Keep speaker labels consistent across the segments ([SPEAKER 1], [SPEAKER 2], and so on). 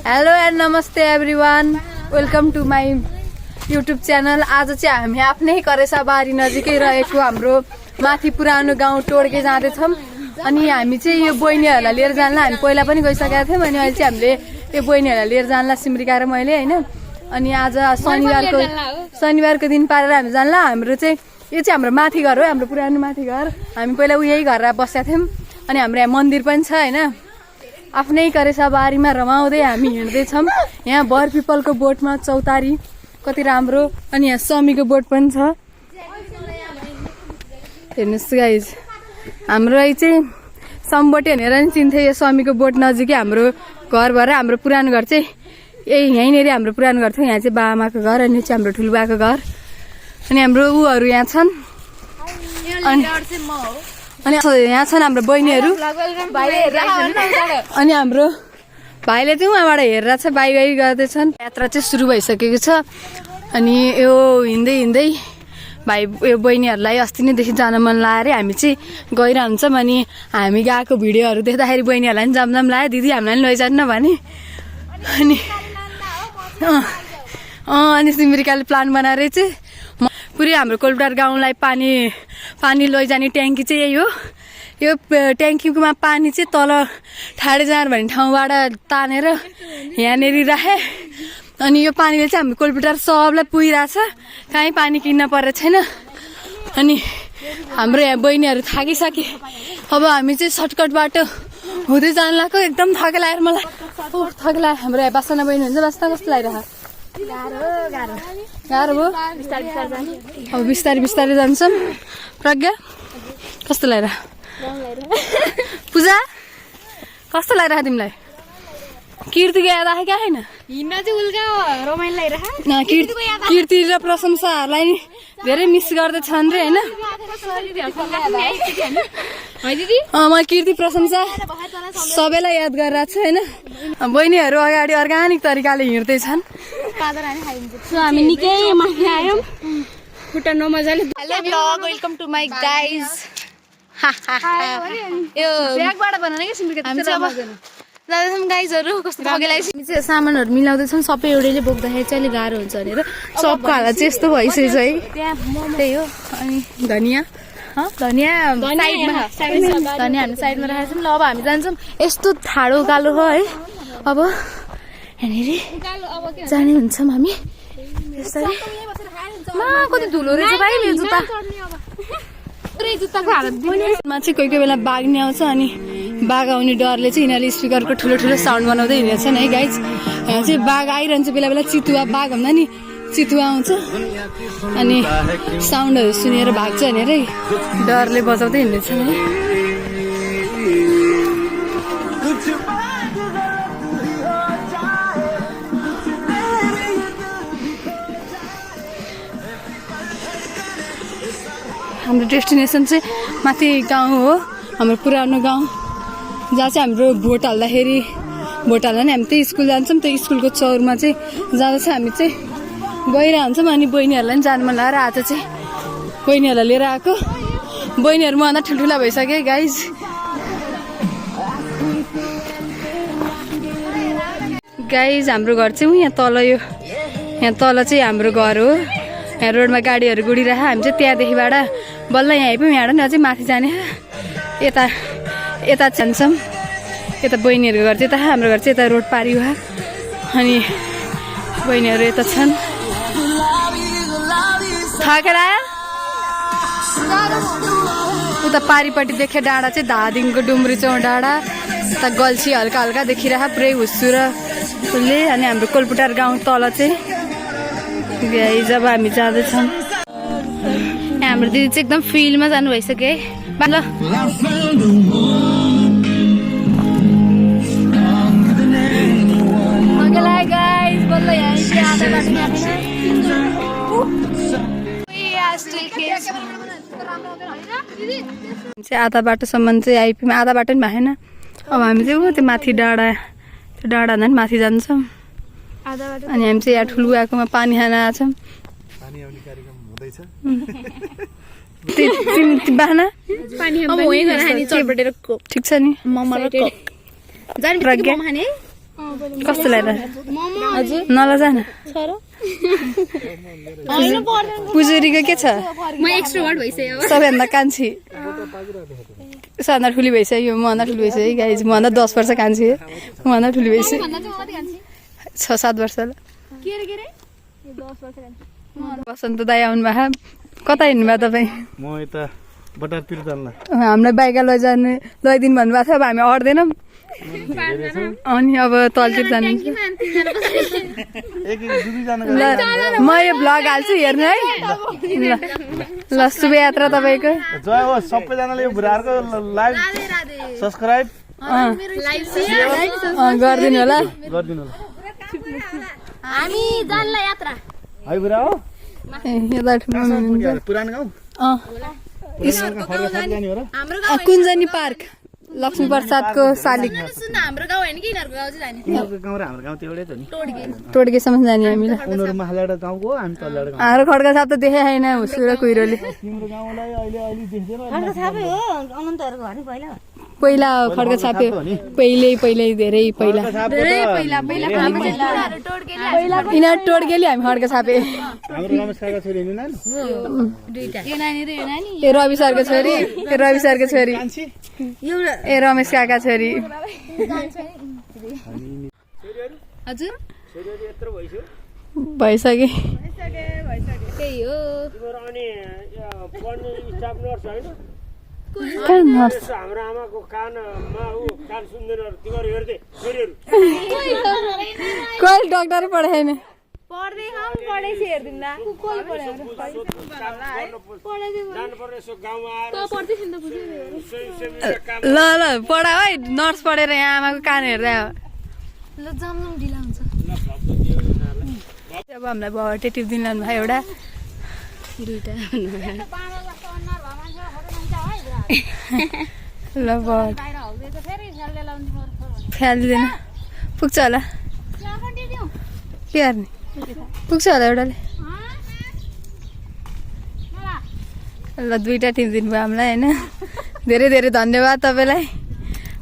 [SPEAKER 1] Hello and namaste everyone, welcome to my YouTube channel. आज चाहिँ हामी आफ्नै करेसाबारी नजिकै रहेको हाम्रो माथि पुरानो गाउँ टोड्के जाँदैछौँ। अनि हामी चाहिँ यो बहिनीहरूलाई लिएर जानला। हामी पहिला पनि गइसकेका थियौँ अनि अहिले चाहिँ हामीले यो बहिनीहरूलाई लिएर जानला, सिमरिका र मैले होइन। अनि आज शनिबारको दिन पारेर हामी जानला। हाम्रो चाहिँ यो चाहिँ हाम्रो माथि घर हो, हाम्रो पुरानो माथि घर। हामी पहिला यही घर बसेका थियौँ। अनि हाम्रो यहाँ मन्दिर पनि छ होइन। आफ्नै करेसाबारीमा रमाउँदै हामी हिँड्दैछौँ। यहाँ बर पिपलको बोटमा चौतारी कति राम्रो। अनि यहाँ समीको बोट पनि छ, हेर्नुहोस् गाइज। हाम्रो चाहिँ समबोटे हेरेर नि चिन्थ्यो, यो समीको बोट नजिकै हाम्रो घर भएर। हाम्रो पुरानो घर चाहिँ यहीँनिर हाम्रो पुरानो घर थियो। यहाँ चाहिँ बाबामाको घर अनि चाहिँ हाम्रो ठुलोबाको घर। अनि हाम्रो ऊहरू यहाँ छन्। अनि यहाँ छन् हाम्रो बहिनीहरू। अनि हाम्रो भाइले चाहिँ उहाँबाट हेरेर छ, बाई गर्दैछन्। यात्रा चाहिँ सुरु भइसकेको छ। अनि यो हिँड्दै हिँड्दै भाइ यो बहिनीहरूलाई अस्ति नैदेखि जान मन लाग्यो अरे। हामी चाहिँ गइरहन्छौँ। अनि हामी गएको भिडियोहरू देख्दाखेरि बहिनीहरूलाई पनि जाम लाग्यो, दिदी हामीलाई पनि लैजानु भने। अनि सिमरिकाले प्लान बनाएर चाहिँ पुरै हाम्रो कोलबटार गाउँलाई पानी लैजाने ट्याङ्की चाहिँ यही हो। यो ट्याङ्कीमा पानी चाहिँ तल ठाडेजार भन्ने ठाउँबाट तानेर यहाँनिर राखे। अनि यो पानीले चाहिँ हाम्रो कोलबटार सबलाई पुगिरहेछ, कहीँ पानी किन्न परेको छैन। अनि हाम्रो यहाँ बहिनीहरू थाकिसके। अब हामी चाहिँ सर्टकट बाटो हुँदै जानु लाग्यो। एकदम थके लाग्यो मलाई, थके लाग्यो। हाम्रो यहाँ बासना बहिनी हुन्छ, बासना कस्तो लागिरहेको? गाह्रो भयो। अब बिस्तारै बिस्तारै जान्छौँ। प्रज्ञा कस्तो लागिरहेको? पूजा कस्तो लागिरहेको तिमीलाई? कीर्तिको याद आयो क्या होइन?
[SPEAKER 2] हिँड्न चाहिँ उल्का रमाइलो लागिरहेको।
[SPEAKER 1] कीर्ति र प्रशंसाहरूलाई नि धेरै मिस गर्दैछन् रे होइन। म कीर्ति प्रशंसा सबैलाई याद गरिरहेको छु होइन। बहिनीहरू अगाडि अर्ग्यानिक तरिकाले हिँड्दैछन्।
[SPEAKER 2] हामी निकै माथि आयौँ, खुट्टा नमजाले।
[SPEAKER 1] Hello blog, welcome to my guys. यो ब्यागबाट बनाउने कि सिमरिका हामी चाहिँ अब जाँदैछौँ गाइजहरू। कस्तो थकेलाई हामी चाहिँ सामानहरू मिलाउँदैछौँ। सबै एउटैले बोक्दाखेरि चाहिँ अलिक गाह्रो हुन्छ भनेर सबको हालत चाहिँ यस्तो भइसकेको छ है। त्यही हो। अनि धनियाँ साइडमा, धनियाँ हामी साइडमा राखेको छौँ। ल अब हामी जान्छौँ। यस्तो ठाडो उकालो हो है। अब यहाँनिर जाने हुन्छौँ हामी यसरी। कति धुलो रहेछ भाइ यो जुत्ता। मा चाहिँ कोही बेला बाघ नि आउँछ। अनि बाघ आउने डरले चाहिँ यिनीहरूले स्पिकरको ठुलो साउन्ड बनाउँदै हिँड्छन् है गाइज। यहाँ चाहिँ बाघ आइरहन्छ बेला बेला। चितुवा बाघ भन्दा नि चितुवा आउँछ। अनि साउन्डहरू सुनेर भाग्छ भनेर डरले बजाउँदै हिँड्दैछन् है। हाम्रो डेस्टिनेसन चाहिँ माथि गाउँ हो, हाम्रो पुरानो गाउँ, जहाँ चाहिँ हाम्रो भोट हाल्दा नि हामी त्यही स्कुल जान्छौँ। त्यही स्कुलको चौरमा चाहिँ जाँदा चाहिँ हामी चाहिँ गइरहन्छौँ। अनि बहिनीहरूलाई पनि जानु मन लागेर आज चाहिँ बहिनीहरूलाई लिएर आएको। बहिनीहरू मभन्दा ठुल्ठुला भइसक्यो गाइज। हाम्रो घर चाहिँ यहाँ तल, यहाँ तल चाहिँ हाम्रो घर हो। यहाँ रोडमा गाडीहरू गुडिरह। हामी चाहिँ त्यहाँदेखिबाट बल्ल यहाँ आइपुग्यौँ। यहाँबाट नि अझै माथि जाने। यता जान्छौँ। यता बहिनीहरूको घर चाहिँ यता, हाम्रो घर चाहिँ यता रोड पारि हो। अनि बहिनीहरू यता छन्। थकेर उता पारिपट्टि देखे डाँडा चाहिँ धादिङको डुम्री चौँ डाँडा। यता गल्छी हल्का हल्का देखिरह, पुरै हुस्सु र उसले। अनि हाम्रो कोलबटार गाउँ तल चाहिँ जब हामी जाँदैछौँ। हाम्रो दिदी चाहिँ एकदम फिल्डमा जानु भइसक्यो है। ल आधा बाटोसम्म चाहिँ आइपुग्यौँ। आधा बाटो पनि भएन। अब हामी चाहिँ त्यो माथि डाँडा, त्यो डाँडा भन्दा पनि माथि जान्छौँ। अनि हामी चाहिँ यहाँ ठुलबुवाकोमा पानी खान आएको छौँ। बाहना ठिक छ नि। कस्तो लाग्यो नलजा न पुजुरीको के छ
[SPEAKER 2] म एक्स्ट्रोभर्ट भइसक्यो
[SPEAKER 1] सबैभन्दा कान्छी सबभन्दा ठुली भइसक्यो मभन्दा ठुली भइसक्यो गाइज मभन्दा 10 वर्ष कान्छी मभन्दा ठुली भइसक्यो 6-7 वर्ष होला बसन्त दाई आउनु भएको कता हिँड्नुभयो तपाईँ
[SPEAKER 3] म यता बटारतिर जान्ला
[SPEAKER 1] हामीलाई बाइक लैदिनु भन्नुभएको थियो अब हामी अट्दैनौँ अनि अब तलतिर जानु म यो भ्लग हाल्छु हेर्नु है ल शुभयात्रा तपाईँको
[SPEAKER 3] जय होस् सबैजनाले यो बुढाहरूको लाइभ सब्स्क्राइब
[SPEAKER 1] गरिदिनु होला
[SPEAKER 3] गरिदिनु होला
[SPEAKER 2] हामी जानला यात्रा
[SPEAKER 3] है बुढा हो
[SPEAKER 1] यता
[SPEAKER 3] पुरानो गाउँ जाने हो र
[SPEAKER 1] कुञ्जनी पार्क लक्ष्मी प्रसादको शालिक
[SPEAKER 2] सुन्न हाम्रो गाउँ होइन कि यिनीहरूको गाउँ चाहिँ जाने
[SPEAKER 3] उनीहरूको गाउँ र हाम्रो गाउँ त्यो एउटै त नि
[SPEAKER 1] टोड्केसम्म जाने हामीलाई
[SPEAKER 3] उनीहरू माथिबाट गाउँको हो हामी तलबाट गाउँ
[SPEAKER 1] हाम्रो खड्का साप त देखे छैन हुसु र कुहिरोले
[SPEAKER 3] तिम्रो गाउँलाई अहिले अहिले देख्दैन
[SPEAKER 1] पहिला खड्का छापे पहिल्यै धेरै पहिला यिनीहरू टोड्केली हामी खड्का छापे
[SPEAKER 3] हाम्रो रमेश काका छोरी हेर्नु नानी
[SPEAKER 2] यो नानी र यो नानी
[SPEAKER 1] ए रवि सरको छोरी ए रमेश काका छोरी
[SPEAKER 2] हजुर
[SPEAKER 3] छोरीहरू यत्रो भइसक्यो
[SPEAKER 1] भइसके
[SPEAKER 2] त्यही हो
[SPEAKER 4] तिम्रो अनि पढ्ने स्टाफ नर्स होइन
[SPEAKER 1] कहाँ नर्स
[SPEAKER 4] हाम्रो आमाको कानमा ऊ कान सुन्दैन तिमीहरू हेर्दै छोरीहरू
[SPEAKER 1] कहिले डक्टर पढाएन
[SPEAKER 2] पढ्दै हम पढेपछि हेर्दिनला कोही पढ्यो
[SPEAKER 4] जानुपर्ने यसो गाउँमा आएर
[SPEAKER 2] पढ्दै थिइन त
[SPEAKER 4] स्वयंसेवीका काम
[SPEAKER 1] ल पढा है नर्स पढेर यहाँ आमाको कान हेर्दा
[SPEAKER 2] ल जम्नु ढिला हुन्छ
[SPEAKER 1] अब हामीलाई भटे टिपिदिनु लानु भयो एउटा
[SPEAKER 2] दुईटा
[SPEAKER 1] ल भट फ्यालिदिँदैन पुग्छ होला के गर्ने पुग्छ होला एउटाले ल दुईटा टिपिदिनु भयो हामीलाई होइन धेरै धेरै धन्यवाद तपाईँलाई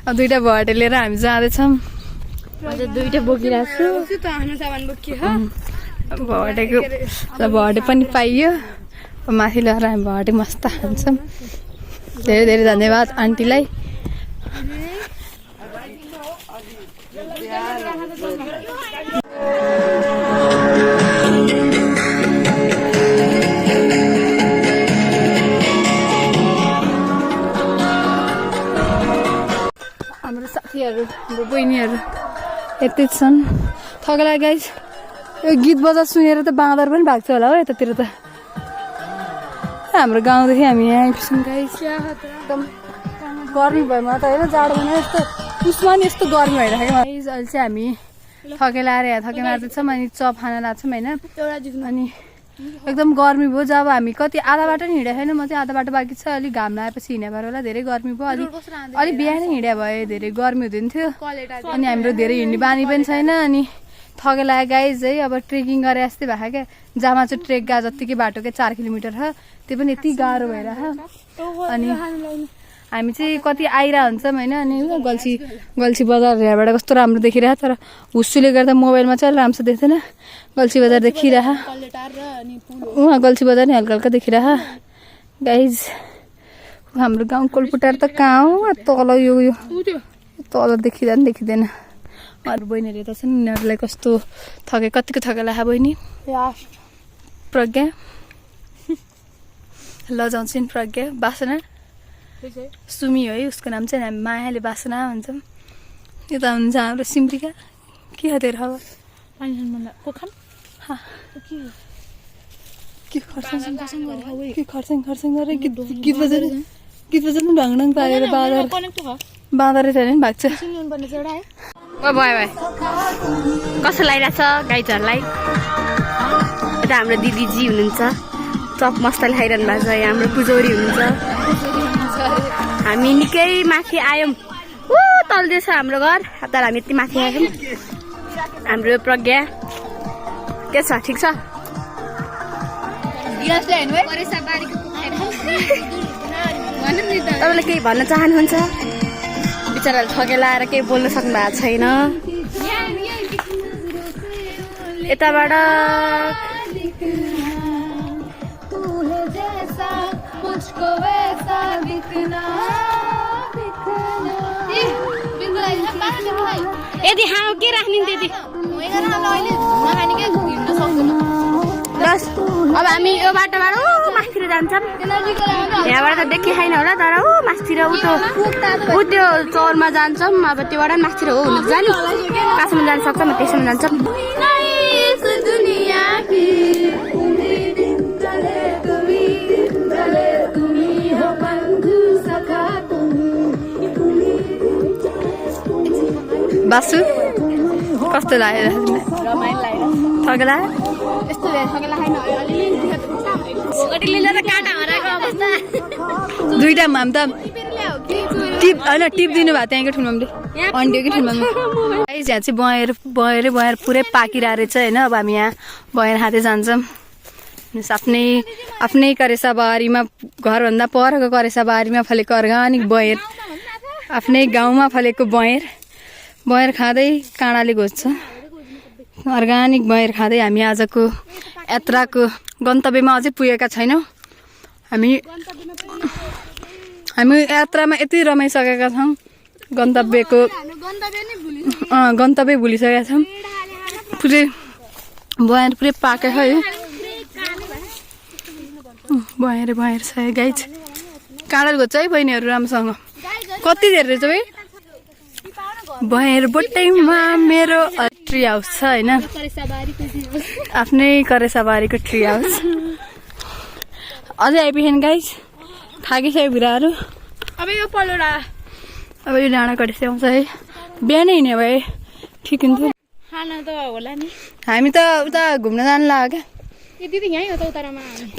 [SPEAKER 1] अब दुईटा भटे लिएर हामी जाँदैछौँ
[SPEAKER 2] दुईटा बोकिरहेको छु
[SPEAKER 1] भटेको ल भटे पनि पाइयो माथि लगाएर हामी भटे मस्त खान्छौँ धेरै धेरै धन्यवाद आन्टीलाई हाम्रो साथीहरू हाम्रो बहिनीहरू यति छन् थगला गाइस यो गीत बजा सुनेर त बाँदर पनि भाग्छ होला हो यतातिर त हाम्रो गाउँदेखि हामी यहाँ आइपुग्छौँ गाइस एकदम गर्मी भयो मलाई त होइन जाडो भएन यस्तो उसमा नि यस्तो गर्मी भइरहेको गाइस अहिले चाहिँ हामी थकेला आएर यहाँ थके मार्दैछौँ अनि चप खाना लाग्छौँ होइन अनि एकदम गर्मी भयो जब हामी कति आधा बाटो नि हिँडेको छैन म चाहिँ आधा बाटो बाँकी छ अलिक घाम लगाएपछि हिँड्या भएर होला धेरै गर्मी भयो अलिक बिहानै हिँड्या भए धेरै गर्मी हुँदैन थियो अनि हाम्रो धेरै हिँड्ने बानी पनि छैन अनि थके लाग्यो गाइज है अब ट्रेकिङ गरे जस्तै भएको क्या जहाँ चाहिँ ट्रेक गएको जत्तिकै बाटो क्या 4 किलोमिटर छ त्यो पनि यति गाह्रो भइरहेको अनि हामी चाहिँ कति आइरह हुन्छौँ होइन अनि गल्छी बजार यहाँबाट कस्तो राम्रो देखिरहेको तर हुस्सुले गर्दा मोबाइलमा चाहिँ राम्रो देख्दैन गल्छी बजार देखिरह उहाँ गल्छी बजार नि हल्का हल्का देखिरह गाइज हाम्रो गाउँ कोलपुटार त कहाँ हो तल यो तल देखिँदैन अरू बहिनीहरू यता छन् उनीहरूलाई कस्तो थके कतिको थकेला बहिनी प्रज्ञा लजाउँछ नि प्रज्ञा बासना सुमी हो है उसको नाम चाहिँ हामी मायाले बासना भन्छौँ यता हुन्छ हाम्रो सिम्रिका के हो तेरो खबर खर्साङ गरेर गीत बजाउनु ढङढङ पारेर बाँदरै छैन नि भाग्छ
[SPEAKER 2] भयो कस्तो लागिरहेछ गाइजहरूलाई यता हाम्रो दिदीजी हुनुहुन्छ चप मस्ताले खाइरहनु भएको छ यहाँ हाम्रो पुजौरी हुनुहुन्छ हामी निकै माथि आयौँ ऊ तल्दैछ हाम्रो घर तर हामी यति माथि आयौँ हाम्रो प्रज्ञा के छ ठिक छ तपाईँले केही भन्न चाहनुहुन्छ बिचराले थकेला आएर केही बोल्न सक्नु भएको छैन यताबाट यदि हाँ के राख्ने त्यति बस। अब हामी यो बाटोबाट मासतिर जान्छौँ। यहाँबाट त देखिखाइन होला तर मासतिर ऊ त्यो चौरमा जान्छौँ। अब त्योबाट मासतिर हो हुनु जाने कासमा जान सक्छौँ त्यसमा जान्छौँ। बासु कस्तो लाग्यो? रमाइलो लाग्यो। ठगे लाग्यो? यस्तो ठगे लागेन। दुईटा माम त टिप होइन टिप दिनुभएको त्यहाँको ठुल्मामले अन्डियो कि ठुल्मामले। यहाँ चाहिँ बयर पुरै पाकिरहेको रहेछ होइन। अब हामी यहाँ बयर खाँदै जान्छौँ। आफ्नै करेसाबारीमा घरभन्दा परको करेसाबारीमा फलेको अर्ग्यानिक बयर, आफ्नै गाउँमा फलेको बयर खाँदै काँडाले घोज्छ। अर्ग्यानिक बयर खाँदै हामी आजको यात्राको गन्तव्यमा अझै पुगेका छैनौँ। हामी यात्रामा यति रमाइसकेका छौँ, गन्तव्य भुलिसकेका छौँ। पुरै बयर पुरै पाकेको है। बयर छ है गाइज। काँडाले घोज्छ है बहिनीहरू राम्रोसँग। कति धेरै रहेछ भाइ? बयर बोटैमा मेरो ट्री हाउस छ होइन, आफ्नै करेसाबारीको ट्री हाउस। अझै आइपुगेन गाइज। थाकिसक्यो बुढाहरू। अब यो डाँडा कटेसी आउँछ है। बिहानै हिँड्यो भए ठिक हुन्थ्यो। खाना त होला नि। हामी त उता घुम्न जानु लाग्यो क्या।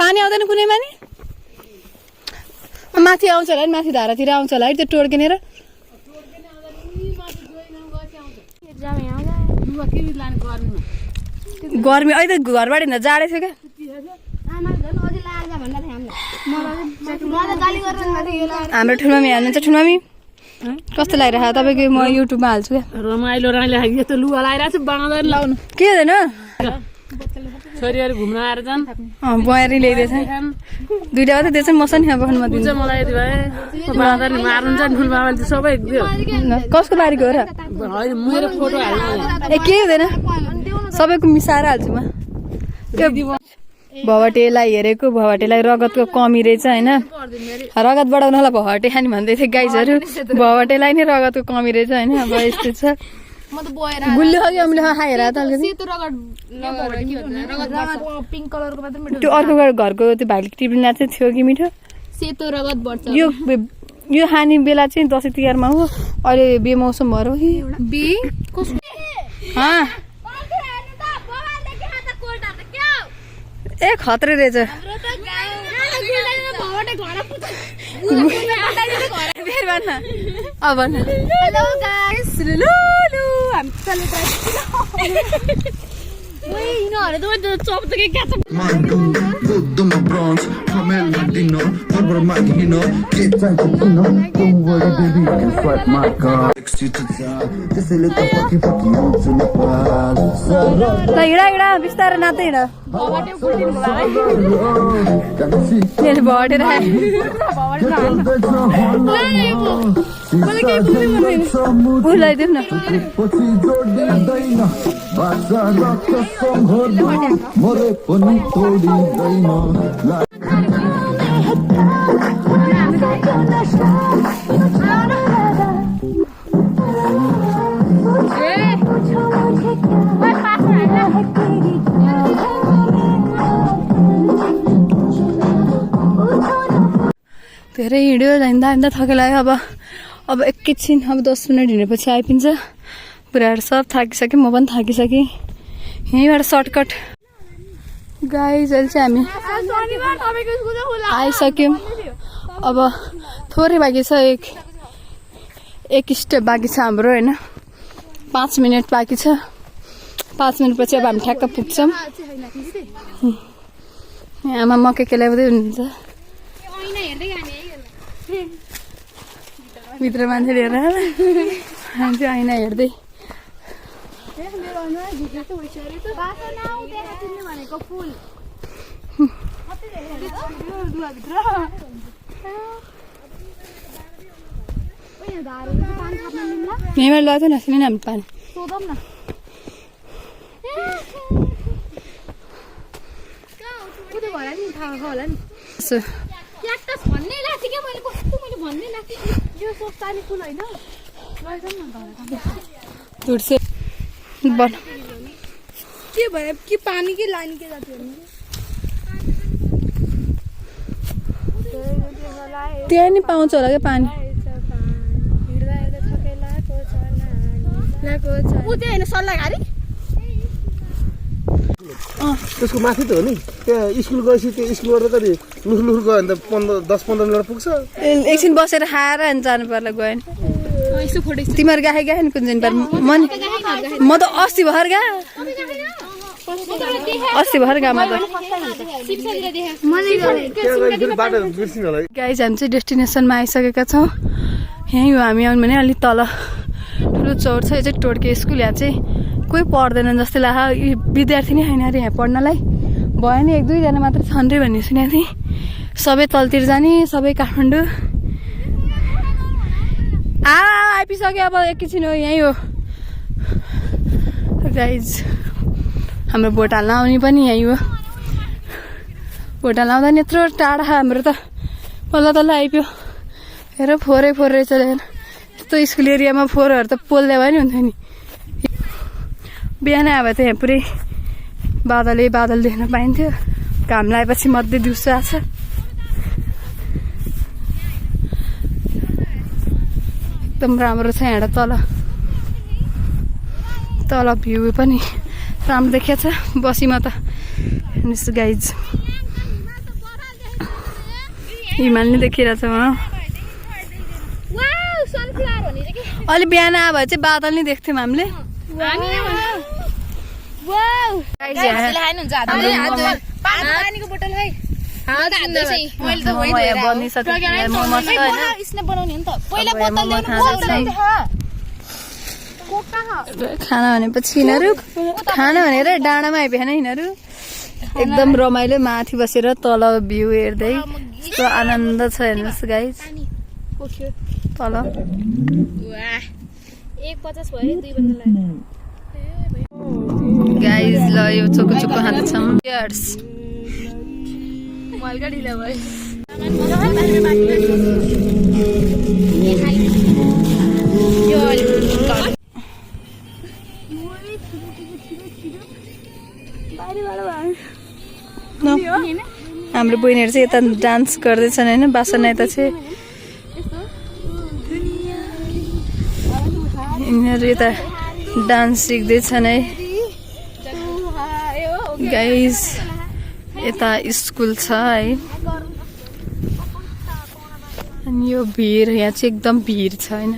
[SPEAKER 2] पानी आउँदैन कुनैमा नि? माथि आउँछ होला नि, माथि धारातिर आउँछ होला है त्यो टोड्किनेर। गर्मी अहिले त घरबाट हिँड्दा जाडै छ क्या। हाम्रो ठुल्मामी हाल्नुहुन्छ। ठुल्मामी कस्तो लागिरहेको तपाईँको? म युट्युबमा हाल्छु क्या।
[SPEAKER 5] रमाइलो यस्तो लुगा लगाइरहेको छु बाँदैन लाउनु
[SPEAKER 2] के हुँदैन?
[SPEAKER 5] छोरीहरू घुम्न आएर जान्।
[SPEAKER 2] बयरी ल्याइदिएछ दुईटा मात्रै दिएछ। मसँग बखानमा दिन्छ
[SPEAKER 5] मलाई यति भए बाँदैन मार्नुहुन्छ नि ठुल्बाबाले सबै
[SPEAKER 2] कसको बारीको हो र?
[SPEAKER 5] मेरो फोटो हाल्नु
[SPEAKER 2] ए केही हुँदैन, सबैको मिसाएर हाल्छु म। त्यो भवटेलाई हेरेको, भवटेलाई रगतको कमी रहेछ होइन, रगत बढाउनलाई भवटे खाने भन्दै थियो गाइजहरू। भवटेलाई नै रगतको कमी रहेछ होइन। अब यस्तो छ। गुल्ली खायो अम्ले खाएर त अलिकति त्यो अर्को घरको त्यो भाइले टिप्लिना चाहिँ थियो कि मिठो
[SPEAKER 1] सेतो रगत बढ्छ।
[SPEAKER 2] यो खाने बेला चाहिँ दसैँ तिहारमा हो। अहिले बेमौसम भएर हो ए खत्रै रहेछ। अब हेलो गाइस, हिँडा बिस्तारै नाच्दै हिँड। भटेर लगाइदिउँ न। धेरै हिँड्यो हिँड्दा थके लाग्यो। अब एकैछिन अब 10 मिनट हिँडेपछि आइपुग्छ। पुराहरू सब थाकिसक्यो, म पनि थाकिसकेँ। यहीँबाट सर्टकट गाइज अहिले चाहिँ हामी आइसक्यौँ। अब थोरै बाँकी छ, एक स्टेप बाँकी छ हाम्रो होइन। 5 मिनट बाँकी छ। 5 मिनटपछि अब हामी ठ्याक्क पुग्छौँ। आमा मकै केलाउँदै हुनुहुन्छ। भित्र मान्छेले हेरेर हामी चाहिँ ऐना हेर्दै यहीँबाट लगाएको थियो नि हामी पानी
[SPEAKER 1] के भयो कि पानी की लाइन के जाती है
[SPEAKER 2] त्यहाँ नि पाउँछ होला क्या पानी
[SPEAKER 3] त्यसको माथि त हो नि त्यहाँ स्कुल गएपछि त्यो स्कुलबाट त नि लुखुर लुखुर गयो भने त 10-15 मिनट पुग्छ
[SPEAKER 2] एकछिन बसेर खाएर अनि जानु पर्ला गयो नि तिमीहरू गाहे नि कुन दिन म त अस्ति भर्खर गामा त गाइज हामी चाहिँ डेस्टिनेसनमा आइसकेका छौँ यहीँ हो हामी आउनु भने अलिक तल ठुलो चौर छ यो चाहिँ टोड्के स्कुल यहाँ चाहिँ कोही पढ्दैन जस्तै लाग्यो विद्यार्थी नै छैन अरे यहाँ पढ्नलाई भयो नि 1-2 जना मात्र छन् रे भन्ने सुनेको थिएँ सबै तलतिर जाने सबै काठमाडौँ आइपुगिसक्यो अब एकैछिन हो यहीँ हो गाइज हाम्रो भोट हाल्न आउने पनि यहीँ हो भोट हाल्न आउँदा नि यत्रो टाढा हाम्रो त तल्ल आइपुग्यो हेर फोहोरै फोहोर रहेछ यस्तो स्कुल एरियामा फोहोरहरू त पोल्दै भयो नि हुन्थ्यो नि बिहान आयो भने त यहाँ पुरै बादल देख्न पाइन्थ्यो घाम लगाएपछि मध्य दिउँसो आएको छ एकदम राम्रो छ यहाँ तल भ्यू पनि राम्रो देखिया छ बसीमा त गाइज हिमाल नै देखिरहेछ अलि बिहान आयो भने चाहिँ बादल नै देख्थ्यौँ हामीले खाना भनेपछि यिनीहरू खाना भनेर डाँडामा आइपुगेन यिनीहरू एकदम रमाइलो माथि बसेर तल भ्यू हेर्दै यस्तो आनन्द छ हेर्नुहोस् गाइज तल गाइज ल यो चोको चोको खाँदैछौँ हाम्रो बहिनीहरू चाहिँ यता डान्स गर्दैछन् होइन बासना यता चाहिँ यिनीहरू यता डान्स सिक्दैछन् है गाइज यता स्कुल छ है अनि यो भिड यहाँ चाहिँ एकदम भिड छ होइन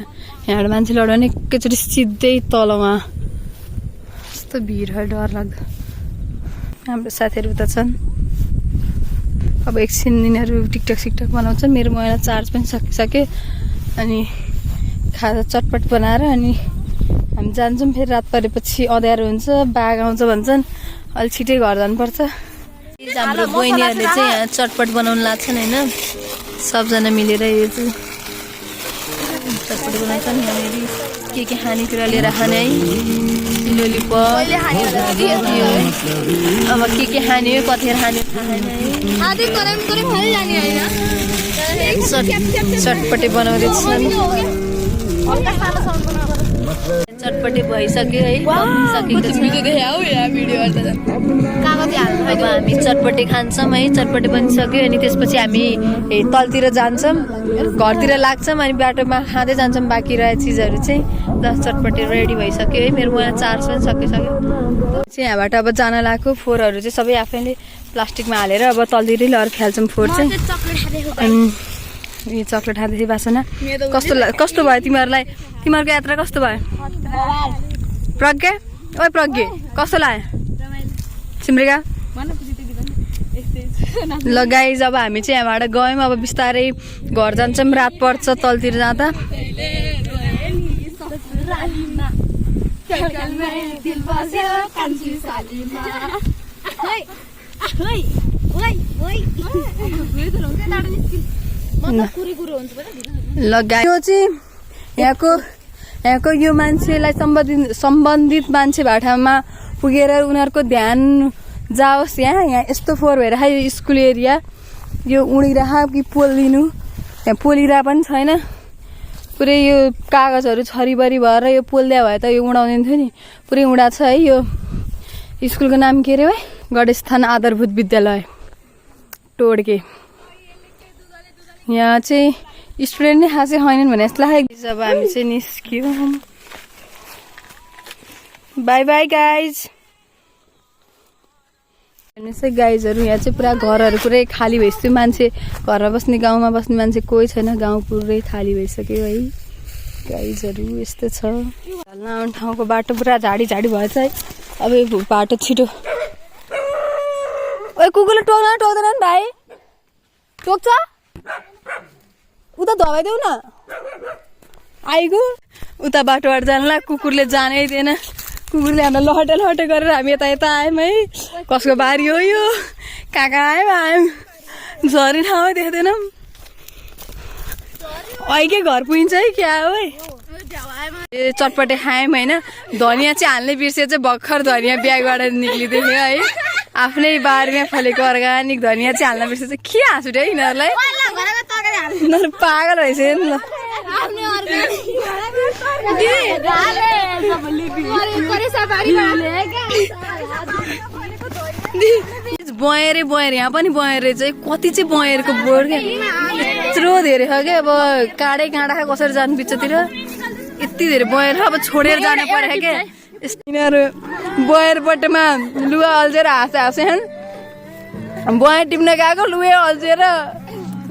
[SPEAKER 2] यहाँबाट मान्छे लड्यो भने एकैचोटि सिधै तलमा यस्तो भिड है डर लाग्दो हाम्रो साथीहरू उता छन् अब एकछिन यिनीहरू टिकटक बनाउँछन् मेरो मोबाइलमा चार्ज पनि सकिसक्यो अनि खाजा चटपट बनाएर अनि हामी जान्छौँ फेरि रात परेपछि अँध्यारो हुन्छ बाघ आउँछ भन्छन् अलि छिटै घर जानुपर्छ हाम्रो बहिनीहरूले चाहिँ यहाँ चटपट बनाउनु लाग्छन् होइन सबजना मिलेर यो चाहिँ चटपट बनाउँछन् यहाँनिर के खानेकुरा लिएर खाने है लोलीपप अब के खाने हो कतिखेर खाने चटपटे बनाउँदैछन् चटपटे भइसक्यो है अब हामी चटपटे खान्छौँ है चटपटे बनिसक्यो अनि त्यसपछि हामी तलतिर जान्छौँ घरतिर लाग्छौँ अनि बाटोमा खाँदै जान्छौँ बाँकी रहेको चिजहरू चाहिँ चटपटे रेडी भइसक्यो है मेरो मोबाइल चार्ज पनि सकिसक्यो चाहिँ यहाँबाट अब जान लागेको फोहोरहरू चाहिँ सबै आफैले प्लास्टिकमा हालेर अब तलतिरै लगेर फ्याल्छौँ फोहोर चाहिँ अनि यो चक्लेट खाँदैथियो बासना कस्तो भयो तिमीहरूको यात्रा कस्तो भयो प्रज्ञा ओ प्रज्ञा कस्तो लाग्यो सिमरिका ल गाइज अब हामी चाहिँ यहाँबाट गयौँ अब बिस्तारै घर जान्छौँ रात पर्छ तलतिर जाँदा
[SPEAKER 1] ल गाई यो चाहिँ यहाँको यो मान्छेलाई सम्बन्धित मान्छे भाटामा पुगेर उनीहरूको ध्यान जाओस्। यहाँ यस्तो फोहोर भएर यो स्कुल एरिया यो उडिरह कि पोलिदिनु, यहाँ पोलिरह पनि छैन, पुरै यो कागजहरू छरिबरी भएर यो पोलिदिया भए त यो उडाउँदैन थियो नि, पुरै उडा छ है। यो स्कुलको नाम के अरे भाइ? गणेशस्थान आधारभूत विद्यालय टोड्के। यहाँ चाहिँ स्टुडेन्ट नै खासै छैनन् भने जस्तो लाग्यो। जब हामी चाहिँ निस्क्यौँ, बाई बाई गाइज। हेर्नुहोस् है गाइजहरू, यहाँ चाहिँ पुरा घरहरू पुरै खाली भइसक्यो, मान्छे घरमा बस्ने गाउँमा बस्ने मान्छे कोही छैन, गाउँ पुरै खाली भइसक्यो है गाइजहरू। यस्तो छ आउने ठाउँको बाटो पुरा झाडी भएछ है। अब यो बाटो छिटो। ओइ कुकुरले टोक्दैन नि भाइ, टोक्छ उता धपाइदेऊ न। आइगयो उता बाटोबाट जानला, कुकुरले जानै दिएन, कुकुरले हामीलाई लहटे गरेर हामी यता आयौँ है। कसको बारी हो यो, कहाँ आयौँ, झरी ठाउँमै देख्दैनौँ। अहिले घर पुगिन्छ है क्या हो है। ए चटपटे खायौँ होइन, धनियाँ चाहिँ हाल्ने बिर्से चाहिँ भर्खर धनियाँ ब्यागबाट निक्लिँदै थियो है। आफ्नै बारीमा फलेको अर्ग्यानिक धनियाँ चाहिँ हाल्न बिर्से चाहिँ के हाँस उठ्यो है यिनीहरूलाई, यिनीहरू पागल रहेछ नि ल। बयर यहाँ पनि बयर चाहिँ कति चाहिँ बयरको बोर्ड क्या, यत्रो धेरै छ क्या। अब काँडा कसरी जानु बिचतिर, यति धेरै बयर अब छोडेर जानु पऱ्यो क्या। यिनीहरू बयर बटमा लुगा अल्झेर हाँसेछन्, बयर टिप्न गएको लुगा अल्झेर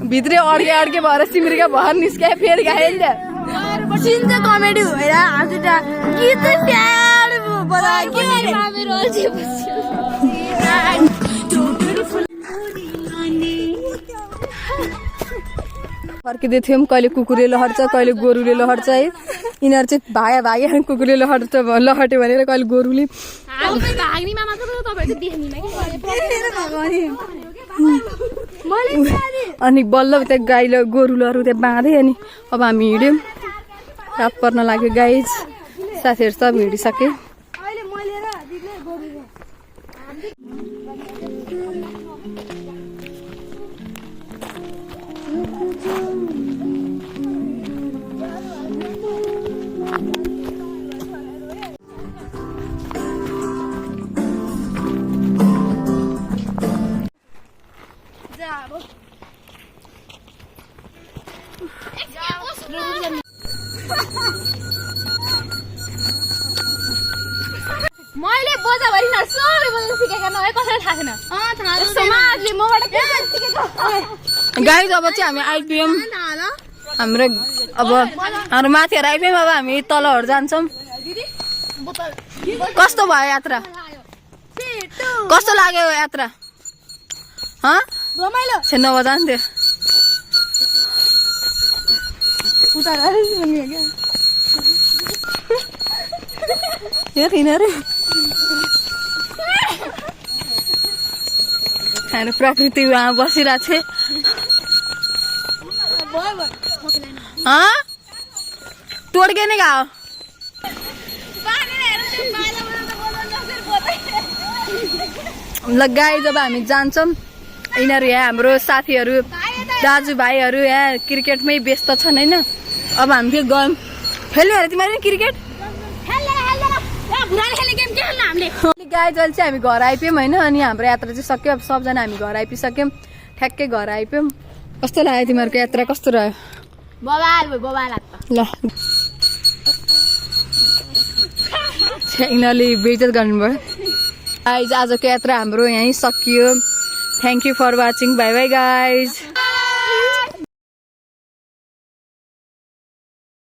[SPEAKER 1] भित्रै अड्के भएर सिमरीका भएर निस्क्यायो, फेरि गयो नि त।
[SPEAKER 2] कमेडी भएर फर्किँदै थियौँ, कहिले कुकुरले लहट्छ कहिले गोरुले लहट्छ है। यिनीहरू चाहिँ भागे कुकुरले लहट्यो भनेर कहिले गोरुले। अनि बल्ल त्यहाँ गाईले गोरुहरू त्यहाँ बाँधे। अनि अब हामी हिँड्यौँ, रात पर्न लाग्यो गाइज, साथीहरू सब हिँडिसके।
[SPEAKER 1] मैले बोझाभरि सबै बोल्न सिकेको नभए कसैलाई थाहा छैन। समाजले मबाट गाइज अब चाहिँ हामी आइपुग्यौँ हाम्रो, अब हाम्रो माथिहरू आइपुग्यौँ। अब हामी तलहरू जान्छौँ। कस्तो भयो यात्रा, कस्तो लाग्यो यात्रा? रमाइलो छ नबजान थियो उता यिनीहरू हाम्रो प्रकृति उहाँ बसिरहेको थिएँ। टोड्के नै गयो। ल गाई जब हामी जान्छौँ, यिनीहरू यहाँ हाम्रो साथीहरू दाजुभाइहरू यहाँ क्रिकेटमै व्यस्त छन् होइन। अब हामी फेरि गयौँ खेल्ने अरे तिमीहरू क्रिकेट गाई जहिले चाहिँ हामी घर आइपुग्यौँ होइन। अनि हाम्रो यात्रा चाहिँ सक्यो, अब सबजना हामी घर आइपुगिसक्यौँ, ठ्याक्कै घर आइपुग्यौँ। कस्तो लाग्यो तिमीहरूको यात्रा, कस्तो रह्यो? ल यिनीहरूले बेइज्जत गर्नुभयो। गाइज आजको यात्रा हाम्रो यहीँ सकियो। Thank you for watching, bye bye guys.